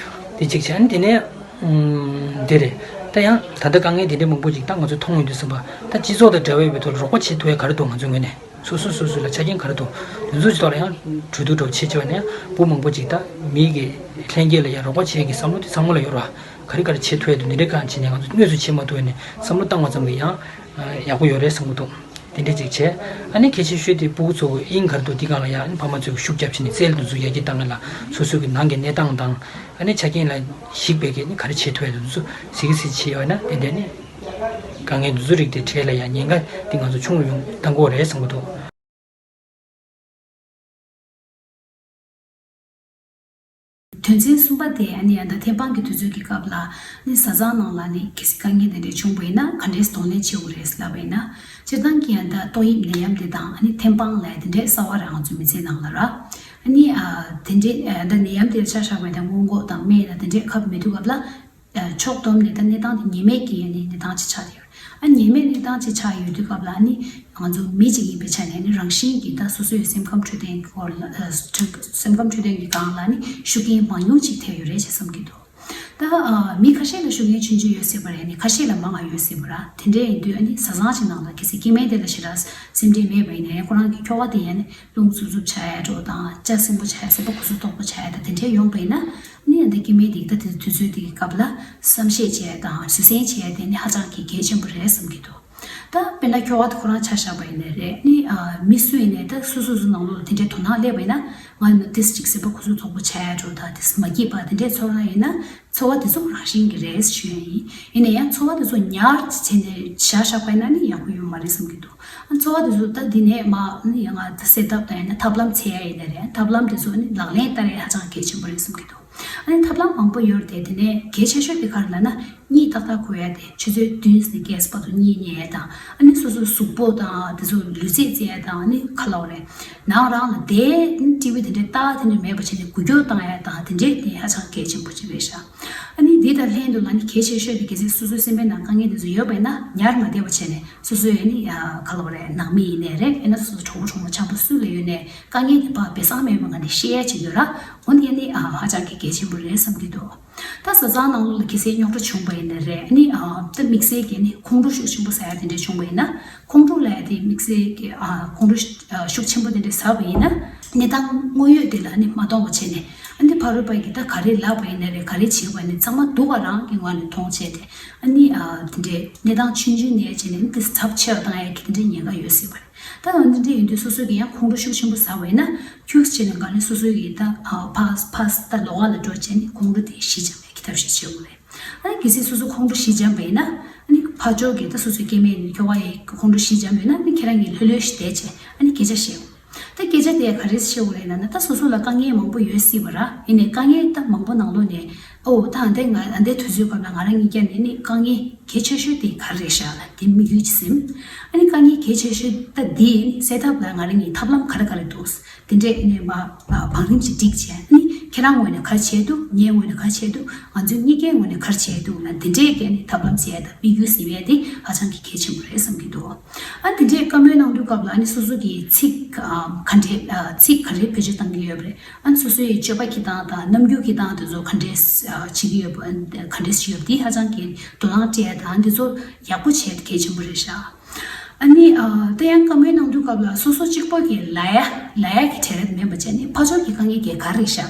དེ་གཅིག་བྱས། ཨ་ནི་དེ་ནས་ཨུམ་དེ་རེད། ད་ཡང་ད་ལྟ་དཀའ་ངལ་དེ་འདྲའི་མང་པོ་ཅིག་ད་ང་ཚོས་མཐོང་ཡོང་དུས་ཙམ་པ། ད་སྤྱི་ཚོགས་དང་འབྲེལ་བ་ཡོད་པའི་ཐོག་ལ་རོགས་པ་བྱེད་ཐུབ་ཡ་ག་རེ་འདུག་ང་ཚོའི་ངོས་ནས། སོ་སོ་སོ་སོ་ལ་ཆ་རྐྱེན་ག་རེ་འདུག་དེ་ཚོའི་ཐོག་ལ་ཡང་གྲོས་བསྡུར་འདྲ་བོ་བྱེད་བྱས་པ་ནས་སྤུ་མང་པོ་ཅིག་ད་མི་གི་ལྷན་སྐྱེས་ལ་ཡང་རོགས་པ་བྱེད་ཀྱི་བསམ་བློ་དེ་ཚང་མ་ལ་ཡོད་རེད་བ། ག་རེ་ག་རེ་བྱེད་ཐུབ་ཡ་འདུག་འདི་འདྲའི་གང་བྱས་ནས་ང་ཚོ་དངོས་སུ་བྱེད་མ་ཐུབ་པ་ནས་བསམ་བློ་བཏང་བ་ཙམ་གྱིས་ཡང་ཡག་པོ་ཡོད་རེད་བསམ་གྱི་འདུག་དེ་འདྲ་ཅིག་བྱས། ཨ་ནི་གལ་ཆེ་ཤོས་དེ་སྤུ་གུ་ཚོ་གི་དབྱིངས་ག་རེ་འདུག་དེ་སྒང་ལ་ཡང་ཨ་ནི་ཕ་མ་ཚོས་ཤུགས་རྒྱབ་བྱས་ནས་རྩལ་དེ་ཚོ་ཡར་རྒྱས་བཏང་ཡ་ལ་སོ་སོ་གི་ནང་གི་གནས་སྟངས་དང་། ཨ་ནི་ཆ་རྐྱེན་ལ་གཞིགས་པའི་གི་ནི་ག་རེ་བྱེད་ཐུབ་ཡ་དེ་ཚོ་གཟིགས་གཟིགས་བྱས་ཡོད་ན་དེ་འདྲ་ནི་དཀའ་ངལ་འདི་ཚོ་རིགས་དེ་འཕྲད་ལ་ཡང་ཉེན་ཁ་དེ་ང་ཚོ་ཆུང་རུ་ཡོང་བཏང་གི་ཡོད་རེད་བསམ་གྱི་འདུག་དོན་ཚན་གསུམ་པ་དེ་ཨ་ནི་ཡང་ད་ཐེམ་སྤང་གི་དུས་ཚོད་ཀྱི་སྐབས་ལ་ནི་བཟའ་ཚང་ནང་ལ་ནི་གལ་སྲིད་དཀའ་ངལ་དེ་འདྲ་བྱུང་བ་ཡིན་ན་ག་འདྲས་གདོང་ལེན་བྱེད་དགོས་རེད་ལབ་པ་ཡིན་ན། སྤྱིར་བཏང་གི་ཡང་ད་ཏོག་དབྱིབས་ནད་ཡམས་དེ་དང་ཨ་ནི་ཐེམ་སྤང་ལབ་ཡ་དེ་འདྲས་གསར་བ་རང་ཚོའི་མི་ཚེ་ནང་ལ་ར། ཨ་ནི་ཨ་དེ་འདྲས་ཨ་ད་ནད་ཡམས་དེ་ལ་ཆ་བཞག་པ་ཡིན་ན་སྔོན་འགོག་དང་སྨན་དང་དེ་འདྲས་ཁབ་མེད་དུས་སྐབས་ལ། ཕྱོགས་བསྡོམས་ནས་ད་གནས་སྟངས་དེ་ཉེས་མེད་ཀྱི་ཡང་ནི་གནས་སྟངས་ཅིག་ཆགས་ཡོད། ཨ་ཉེས་མེད་གནས་སྟངས་ཅིག་ཆགས་ཡོད་དུས་སྐབས་ལ་ནི་ང་ཚོ་མི་གཅིག་ཡིན་པའི་ཆ་ནས་ནི་རང་བཞིན་གྱིས་ད་སོ་སོའི་སེམས་ཁམས་འཕྲོད་བསྟེན་གྱི་སྐོར་ལ་ཨ་སེམས་ཁམས་འཕྲོད་བསྟེན་གྱི་སྒང་ལ་ནི་ཤུགས་རྐྱེན་མང་ཉུང་ཅིག་ཐེབས་ཡོད་རེད་ཅེས་བསམ་གྱི་འདུག་ད་ཨ་མི་ཁ་ཤས་ལ་ཤུགས་རྐྱེན་ཆུང་ཆུང་ཡོད་སྲིད་པ་རེད། ནི་ཁ་ཤས་ལ་མང་བ་ཡོད་སྲིད་པ་ར། དེ་འདྲ་ཡིན་དུས་ཨ་ནི་བཟའ་ཚང་ཅིག་ནང་ལ་གལ་སྲིད་སྐྱེ་དམན་དེ་ལ་ཞེ་དྲག་སེམས་ཁྲལ་མེད་པ་ཡིན་ནའི་ཁོ་རང་གི་ཁྱོ་ག་དེ་ཡང་ནི་རླུང་འཚུབ་འཚུབ་ཆགས་ཡ་འགྲོ་དང་། ལྕགས་སྲིན་པོ་ཆགས་ཡ། སེམས་པ་ཁུ་སིམ་དོག་པོ་ཆགས་ཡ་དང་དེ་འདྲ་ཡོང་པ་ཡིན་ན། ནི་ཡང་ད་སྐྱེ་དམན་དེ་ད་དེ་དུས་ཚོད་དེ་གི་སྐབས་ལ་བསམ་ཤེས་བྱས་དང་བཟོད་བསྲན་བྱས་དེ་ནི་ཧ་ཅང་གི་གལ་ཆེན་པོ་རེད་བསམ་གྱི་འདུག་ད་དཔེར་ན་ཁྱོ་ག་དེ་ཁོ་རང་ཆ་བཞག་པ་ཡིན་ནའི་རེད། ནི་ཨ་མི་སུ་ཡིན་ནའི་ད་སོ་སོ་སོ་ནང་ལོགས་ལ་དེ་འདྲའི་དོ་སྣང་སླེབས་པ་ཡིན་ན། ང་ནི་ཏིས་ཅིག་སེམས་པ་ཁུ་སིམ་དོག་པོ་ཆགས་ཡ་འགྲོ་དང་ཏིས་མ་སྐྱིད་པ་དེ་འདྲའི་ཚོར་སྣང་ཡོད་ན། ཚོར་བ་དེ་ཚོ་རང་བཞིན་གྱི་རེད་ཞུ་ཡ་ཡིན། ཡིན་ན་ཡང་ཚོར་བ་དེ་ཚོ་ཉར་བྱས་ནས་བཞག་བཞག་པ་ཡིན་ན་ནི་ཡག་པོ་ཡོད་མ་རེད་བསམ་གྱི་འདུག་ཨ་ཚོར་བ་དེ་ཚོ་ད་འདི་ནས་མ་ནི་ཡང་ང་ད་སེལ་ཐབས་དང་ཡང་ན་ཐབས་ལམ་འཚོལ་ཡ་ཡིན་ན་རེད། ཐབས་ལམ་དེ་ཚོ་ནི་ལག་ལེན་བསྟར་ཡ་ཧ་ཅང་གལ་ཆེན་པོ་རེད་བསམ་གྱི་འདུག་ཨ་ནི་ཐབས་ལམ་མང་པོ་ཡོད་རེད་དེ། དེ་ནས་གལ་ཆེ་ཤོས་དེ་ག་རེ་ལབ་ན། གཉིད་ཏག་ཏག་ཁུག་ཡ་དེ། ཆུ་ཚོད་བདུན་ནས་བརྒྱད་བར་དུ་གཉིད་ཉལ་ཡ་དང་། ཨ་ནི་སོ་སོའི་གཟུགས་པོ་དང་དེ་ཚོ་ལུས་རྩལ་རྩེ་ཡ་དང་། ཨ་ནི་ག་ལབ་དགོས་རེད། ནང་རང་ལ་བསྡད། ཊི་ཝི་དེ་འདྲའི་ལྟ་དེ་འདྲ་མེད་པ་བྱས་ནས་འགུལ་སྐྱོད་བཏང་ཡ་དང་དེ་འདྲའི་དེ་ཧ་ཅང་གལ་ཆེན་པོ་ཅིག་རེད་ཤག་ཨ་ནི་འདི་དང་ལྷན་དུ་ལ་ནི་གལ་ཆེ་ཤོས་དེ་གལ་སྲིད་སོ་སོའི་སེམས་པའི་ནང་དཀའ་ངལ་དེ་ཚོ་ཡོད་པ་ཡིན་ན་ཉར་མ་བསྡད་པ་བྱས་ནས། སོ་སོའི་ཨ་ནི་ཨ་ག་ལབ་དགོས་རེད། ནང་མི་ཡིན་ནའི་རེད། ཡང་ན་སོ་སོ་གྲོགས་པོ་གྲོགས་མོ་འཆམ་པོ་སུ་ལ་ཡོད་ནའི་དཀའ་ངལ་དེ་ཕར་སྦས་གསང་མེད་པ་ངང་ནས་བཤད་ཡ་ཅིག་ཡོད་ར། འོ་འདི་ཨ་ནི་ཨ་ཧ་ཅང་གི་གལ་ཆེན་པོ་རེད་བསམ་གྱི་འདུག་ད་བཟའ་ཚང་ནང་ལོགས་ལ་གལ་སྲིད་རྙོག་དྲ་བྱུང་བ་ཡིན་ན་རེད། ཨ་ནི་ཨ་ད་དམིགས་བསལ་གྱི་ཨ་ནི་ཁོང་ཁྲོ་ཤུགས་ཆེན་པོ་ཟ་ཡ་དེ་འདྲ་བྱུང་བ་ཡིན་ན། ཁོང་ཁྲོ་ལབ་ཡ་དེ་དམིགས་བསལ་གྱི་ཨ་ཁོང་ཁྲོ་ཤུགས་ཆེན་པོ་དེ་འདྲ་ཟ་བ་ཡིན་ན། གནས་སྟངས་དངོས་ཡོད་དེ་ལ་ཨ་ནི་མ་གཏོང་བ་བྱས་ནས། ཨ་ནི་ཕ་རོལ་པོ་གིས་ད་ག་རེ་ལབ་པ་ཡིན་ན་རེད། ག་རེ་བྱས་པ་ཡིན་ན་རེད། ཚང་མ་སྡུག་པ་རང་གི་ངོས་ནས་མཐོང་བྱས་ཏེ། ཨ་ནི་ཨ་དེ་འདྲའི་གནས་སྟངས་ཆུང་ཆུང་ནས་བྱས་ནས་ཨ་ནི་དེ་ཚབས་ཆེ་བ་བཏང་ཡ་གི་དེ་འདྲའི་ཉེན་ཁ་ཡོད་སྲིད་པ་རེད། ད་འོན་ཏེ་འདི་ཡིན་དུས་སོ་སོ་གིས་ཡང་ཁོང་ཁྲོ་ཤུགས་ཆེན་པོ་ཟ་བ་ཡིན་ན། ཁྱུག་ཙམ་བྱས་ནས་ག་ནས་སོ་སོ་གིས་ད་ཕར་ཕར་ད་ལོགས་ལ་འགྲོ་བྱས་ནས་ཁོང་ཁྲོ་དེ་ཞི་འཇམ་ཡག་གི་ཐབས་ཤེས་བྱེད་དགོས་རེད། ཨ་ནི་གལ་སྲིད་སོ་སོ་ཁོང་ཁྲོ་ཞི་འཇམ་པ་ཡིན་ན། ཨ་ནི་ཕར་ཕྱོགས་ཀྱི་ད་སོ་སོའི་སྐྱེ་དམན་ནི་ཁྱོ་ག་ཡི་ཁོང་ཁྲོ་ཞི་འཇམ་ཡོད་ན། ཨ་ནི་ཁྱེད་རང་གིས་ལྷོད་ལྷོད་ཞིག་བསྡད་བྱས་ཨ་ནི་སྐད་ཆ་བཤད་དགོས། ད་སྐད་ཆ་དེ་ག་རེ་བཤད་དགོས་རེད་ལབ་ན། ད་སོ་སོ་ལ་དཀའ་ངལ་མང་པོ་ཡོད་སྲིད་པ་ར། ཡིན་ནའི་དཀའ་ངལ་ད་མང་པོ་ནང་ལོགས་ནས། ཨོ་ད་ཨ་འདའི་ང་ཨ་འདའི་དུས་ཚོད་སྐབས་ལ་ང་རང་གཉིས་ཀ་ནས་ནི་དཀའ་ངལ་གལ་ཆེ་ཤོས་དེ་ག་རེ་རེད་ཤག་ལབ་དེ་དམིགས་ཡུལ་གྱིས་ཟིན། ཨ་ནི་དཀའ་ངལ་གལ་ཆེ་ཤོས་ད་འདི་ནི་སེལ་ཐབས་ལ་ང་རང་གཉིས་ཐབས་ལམ་ག་རེ་ག་རེ་འདུག་དེ་འདྲས་ནས་མ་བང་རིམ་ཞིག་བསྒྲིགས་བྱས། ཨ་ནི་ཁྱེད་རང་ངོས་ནས་ག་རེ་བྱས་འདུག་ངའི་ངོས་ནས་ག་རེ་བྱས་འདུག་ང་ཚོའི་གཉིས་ཀའི་ངོས་ནས་ག་རེ་བྱས་འདུག་ལབ་དེ་འདྲས་ཀྱི་ནི་ཐབས་ལམ་ཟེར་ཡ་དང་དམིགས་ཡུལ་ཟེར་ཡ་དེ་ཧ་ཅང་གི་གལ་ཆེན་པོ་རེད་བསམ་གྱི་འདུག་ཨ་དེ་འདྲས་བཀའ་མོལ་གནང་དུས་སྐབས་ལ་ཨ་ནི་སོ་སོ་གི་ཚིག་ཨ་ག་འདྲས་ཨ་ཚིག་ག་རེ་བེད་སྤྱོད་གཏང་གི་ཡོད་པ་རེད། ཨ་ནི་སོ་སོའི་སྤྱོད་པ་གི་སྟངས་དང་རྣམ་འགྱུར་གྱི་སྟངས་དེ་ཚོ་ག་འདྲས་ཨ་བྱེད་ཀྱི་ཡོད་པ། ག་འདྲས་བྱེད་ཡོད་པ་དེ་ཧ་ཅང་གི་དོ་སྣང་སྤྲད་ཡ་དང་དེ་ཚོ་ཡག་པོ་བྱས་གལ་ཆེན་པོ་རེད་ཤག་ཨ་ནི་ཨ་ད་ཡང་བཀའ་མོལ་གནང་དུས་སྐབས་ལ་སོ་སོ་གཅིག་པོ་གི་ལབ་ཡ་ལབ་ཡ་གི་གྲལ་རེད་མིན་པ་བྱས་ནས་ཕར་ཕྱོགས་ཀྱི་དཀའ་ངལ་གྱི་ག་རེ་རེད་ཤག་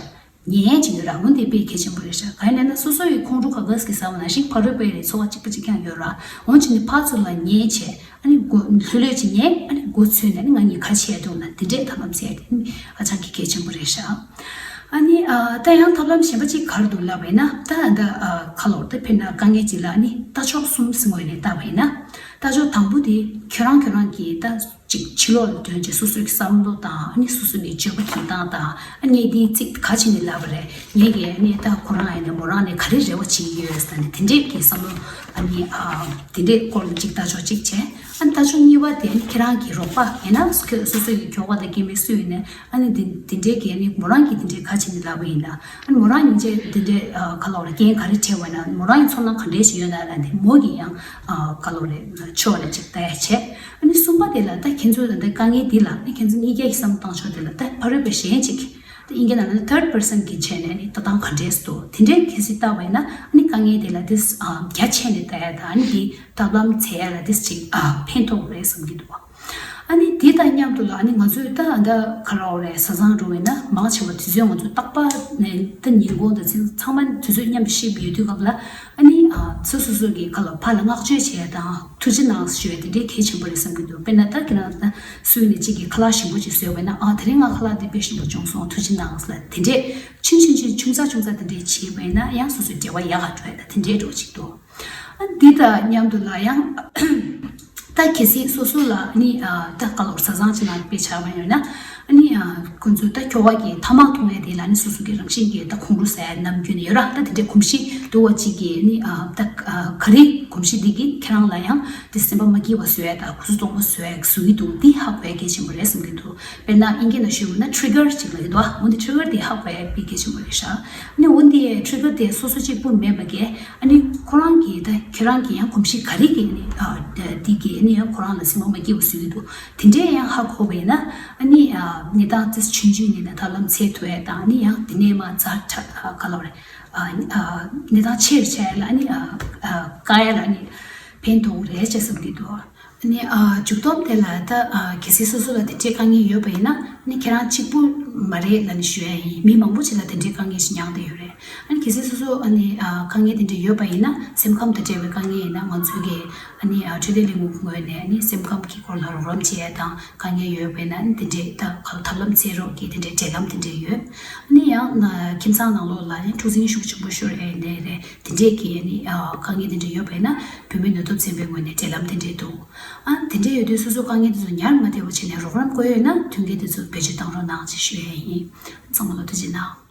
ཉན་ཡ་ཅིག་ཡོད་ར། འོ་འདི་དཔེ་གལ་ཆེན་པོ་རེད་ཤག་གང་ཡིན་ལབ་ན་སོ་སོ་ཡི་ཁོང་ཁྲོ་ག་ག་ཟེར་གི་ཟ་བ་ནང་བཞིན་ཕ་རོལ་པོ་ཡི་ཚོར་བ་གཅིག་པ་གཅིག་རྐྱང་ཡོད་ར། འོ་བྱས་ནས་ཕར་ཚུར་ལ་ཉན་བྱས། ཨ་ནི་མགོ་ལྷོད་ལྷོད་ཅིག་ཉན། ཨ་ནི་མགོ་ཚོས་ནས་ཨ་ནི་ང་གཉིས་ག་རེ་བྱས་འདུག་ལབ་དེ་འདྲས་ཐབས་ལམ་བཙལ་ཏེ་ཨ་ནི་ཧ་ཅང་གི་གལ་ཆེན་པོ་རེད་ཤག་ཨ་ནི་ཨ་ད་ཡང་ཐབས་ལམ་གཞན་པ་གཅིག་ག་རེ་འདུག་ལབ་པ་ཡིན་ན། ད་ད་ཨ་ག་ལབ་དགོས་རེད། ད་དཔེར་ན་དཀའ་ངལ་གཅིག་ལ་ཨ་ནི་ལྟ་ཕྱོགས་གསུམ་ཟེར་ངོས་ནས་བལྟས་པ་ཡིན་ན། ལྟ་ཕྱོགས་དང་པོ་དེ་ཁྱོད་རང་ཁྱོད་རང་གིས་ད་ཅིག་ཕྱི་ལོགས་ལ་ཐོན་བྱས་སོ་སོའི་བསམ་བློ་དང་ཨ་ནི་སོ་སོ་ནས་སྤྱོད་པ་གྱི་སྟངས་དང་། ཨ་ངས་འདིའི་ཚིག་ག་བྱས་ནས་ལབ་པ་རེད། ངས་ཀྱིས་ཨ་ནི་ད་ཁོ་རང་ཡིན་ནའི་མོ་རང་ནས་ག་རེ་རེ་བ་བྱེད་ཀྱི་ཡོད་ཟེར་ནས་དེ་འདྲས་ཀྱི་བསམ་བློ་ཨ་ནི་ཨ་དེ་འདྲས་སྐོར་ལ་གཅིག་ལྟ་ཕྱོགས་གཅིག་བྱས། ཨ་ནི་ལྟ་ཕྱོགས་གཉིས་པ་དེ་ཨ་ནི་ཁྱེད་རང་གི་རོགས་པ་ཡིན་ན་སོ་སོ་གི་ཁྱོ་ག་དང་སྐྱེ་དམན་སུ་ཡིན་ནའི། ཨ་ནི་འདི་འདི་འདྲའི་གི་ཨ་ནི་མོ་རང་གིས་འདི་འདྲའི་ག་བྱས་ནས་ལབ་པ་ཡིན་ན། ཨ་ནི་མོ་རང་སྙིང་རྗེ་འདི་འདྲའི་ཨ་ག་ལབ་དགོས་རེད། རྐྱེན་ག་རེ་འཕྲད་པ་ཡིན་ན། མོ་རང་གི་ཚོར་སྣང་ག་འདྲས་ཞིག་ཡོད་ན་ལབ་ནས་མོ་གི་ཡང་ཨ་ག་ལབ་དགོས་རེད། ཕྱོགས་ལ་ཅིག་ལྟ་ཡ་བྱས། ཨ་ནི་གསུམ་པ་དེ་ལ་ད་ཁྱེད་ཚོས་ད་ལྟ་དཀའ་ངལ་འདི་ལ་ཨ་ནི་ཁྱེད་ཚོ་གཉིས་ཀ་གི་བསམ་བློ་བཏང་ཕྱོགས་དེ་ལ་ད་ཕ་རོལ་པོ་གཞན་ཅིག་ད་ཨིན་སྐད་ནང་ལ་third person གི་བྱས་ནས་ཨ་ནི་ལྟ་སྟངས་ག་འདྲས་འདུག་དེ་འདྲའི་གལ་སྲིད་ལྟ་བ་ཡིན་ན། ཨ་ནི་དཀའ་ངལ་དེ་ལ་དེ་ཨ་རྒྱ་ཆེ་ནས་ལྟ་ཡ་དང་། ཨ་ནི་དེ་ཐབས་ལམ་འཚོལ་ཡ་ལ་དེ་ཅིག་ཨ་ཕན་ཐོགས་རེད་བསམ་གྱི་འདུག་ཨ་ནི་དེ་དང་མཉམ་དུ་ལ་ཨ་ནི་ང་ཚོས་ད་ཨ་ད་ག་རེ་ལབ་དགོས་རེད། བཟའ་ཚང་འགྲོ་བས་ན་མང་ཆེ་བ་དུས་ཚོད་ང་ཚོ་རྟག་པར་ནས་ད་ཉིན་གུང་དང་ཚང་མ་དུས་ཚོད་མཉམ་དུ་གཤིབ་ཡོད་དུས་སྐབས་ལ། ཨ་ནི་ཨ་སོ་སོ་སོ་གི་ཁ་ལ་ཕར་ལ་བསྔགས་བརྗོད་བྱེད་ཡ་དང་ཐུགས་རྗེ་གནང་ཞུ་ཡ་དེ་འདྲའི་གལ་ཆེན་པོ་རེད་བསམ་གྱི་འདུག་དཔེར་ན་ད་ཁྱེད་རང་ད་སུ་ཡིན་ནའི་གཅིག་གིས་ཁ་ལག་ཞིམ་པོ་ཅིག་བཟོས་པ་ཡིན་ན། ཨ་དེ་རིང་ང་ཁ་ལག་འདི་དཔེ་ཞིམ་པོ་བྱུང་སོང་། ཐུགས་རྗེ་གནང་ལབ་དེ་འདྲས་ཆུང་ཆུང་ཆུང་ཆུང་ཙག་ཆུང་ཙག་དེ་འདྲས་བྱས་པ་ཡིན་ན་ཡང་སོ་སོའི་འབྲེལ་བ་ཡག་ག་འགྲོ་ཡ་ད་དེ་འདྲས་འགྲོ་ཅིག་འདུག་ཨ་འདི་དང་མཉམ་དུ་ལ་ཡང་། ད་གལ་སྲིད་སོ་སོ་ལ་ནི་ད་ག་ལོར་བཟའ་ཚང་ཅིག་ནང་དཔེ་ཆ་བ་ཡོད་ན། ཨ་ནི་ཁོང་ཚོས་ད་ཁྱོ་ག་གི་ཐ་མག་འཐུང་ཡས་དེ་ལ་ནི་སོ་སོ་གི་རང་བཞིན་གྱི་ད་ཁོང་ཁྲོ་ཟ་ཡས་ནམ་རྒྱུན་ནས་ཡོད་ར། ད་དེ་འདྲའི་གོམས་གཤིས་སྡུག་པ་ཅིག་གི་ནི་ད་ག་རེ་གོམས་གཤིས་འདི་གིས་ཁྱེད་རང་ལ་ཡང་དེ་སེམས་པ་མ་སྐྱིད་པ་བཟོ་ཡས་དང་ཁུ་སིམ་སྟོང་པ་བཟོ་ཡས་བཟོ་གི་འདུག་འདི་ཧ་གོ་ཡས་གལ་ཆེན་པོ་རེད་བསམ་གྱི་འདུག་དཔེར་ན་ཨིན་སྐད་ནང་ཞུས་པ་ན་ཊི་རི་གར་ཅིག་ལབ་ཀྱི་འདུག་འོ་འདི་ཊི་རི་གར་དེ་ཧ་གོ་ཡས་དཔེ་གལ་ཆེན་པོ་རེད་ཤག་ཨ་ནི་འོ་འདི་ཊི་རི་གར་དེ་སོ་སོ་གཅིག་པུ་མེད་པ་གས། ཨ་ནི་ཁོ་རང་གིས་ད་ཁྱེད་རང་གིས་ཡང་གོམས་གཤིས་ག་རེ་གིས་ནི་འདི་གིས་ནི་ཡང་ཁོ་རང་ལ་སེམས་པ་མ་སྐྱིད་པ་བཟོ་གི་འདུག་དེ་འདྲས་ཡང་ཧ་གོ་བས་ན། ཨ་ནི་ཉེ་འདང་ཏིས་ཆུང་ཆུང་ནས་ནི་ཐབས་ལམ་འཚོལ་ཐུབ་ཡས་དང་ནི་ཡང་དེ་ནས་མ་ཛ་དྲག་ག་ལབ་རེད། ཉེ་འདང་ཆེ་རུ་ཆགས་ཡས་ལ་ནི་བཀག་ཡས་ལ་ནི་ཕན་ཐོགས་རེད་ཅེས་བསམ་གྱི་འདུག་ཨ་ནི་ཨ་མཇུག་སྡོམ་དེ་ལ་ད་ཨ་གལ་སྲིད་སོ་སོ་ལ་དེ་འདྲའི་དཀའ་ངལ་ཡོད་པ་ཡིན་ན་ནི་ཁྱེད་རང་གཅིག་པུ་མ་རེད་ལབ་ནས་ཞུ་ཡ་ཡིན། མི་མང་པོ་ཅིག་ལ་དེ་འདྲའི་དཀའ་ངལ་ཞིག་མྱངས་བསྡད་ཡོད་རེད། ཨ་ནི་གལ་སྲིད་སོ་སོ་ཨ་ནི་ཨ་དཀའ་ངལ་དེ་འདྲ་ཡོད་པ་ཡིན་ན་སེམས་ཁམས་དང་འབྲེལ་བའི་དཀའ་ངལ་ཡིན་ན་ང་ཚོའི་གི་ཨ་ནི་ཨ་འཕྲོད་བསྟེན་ལས་ཁུངས་ངོས་ནས་ཨ་ནི་སེམས་ཁམས་ཀྱི་སྐོར་ལ་རོགས་རམ་བྱེད་ཡ་དང་དཀའ་ངལ་ཡོད་པ་ཡིན་ན་ཨ་ནི་དེ་འདྲའི་ད་ག་ལ་ཐབས་ལམ་འཚོལ་རོགས་ཀྱི་དེ་འདྲའི་འབྲེལ་ལམ་དེ་འདྲ་ཡོད། ཨ་ནི་ཡང་ན་ཁྱིམ་ཚང་ནང་ལོགས་ལ་ཡང་འཁྲུག་འཛིང་ཤུགས་ཆེན་པོ་ཤོར་ཡ་ཡིན་ནའི་རེད། དེ་འདྲས་ཀྱི་ཨ་ནི་ཨ་དཀའ་ངལ་དེ་འདྲ་ཡོད་པ་ཡིན་ན་བུད་མེད་ནུས་སྟོབས་ཚན་པའི་ངོས་ནས་འབྲེལ་ལམ་དེ་འདྲས་འདུག་ཨ་དེ་འདྲས་ཡོད་དུས་སོ་སོ་དཀའ་ངལ་དེ་ཚོ་ཉར་མ་བསྡད་པ་བྱས་ནས་རོགས་རམ་དགོས་ཡོད་ན་མཐུན་རྐྱེན་དེ་ཚོ་བེད་སྤྱོད་བཏང་རོགས་གནང་ཅེས་ཞུ་ཡ་ཡིན། ཚང་མ་ལ་ཐུགས་རྗེ་གནང་།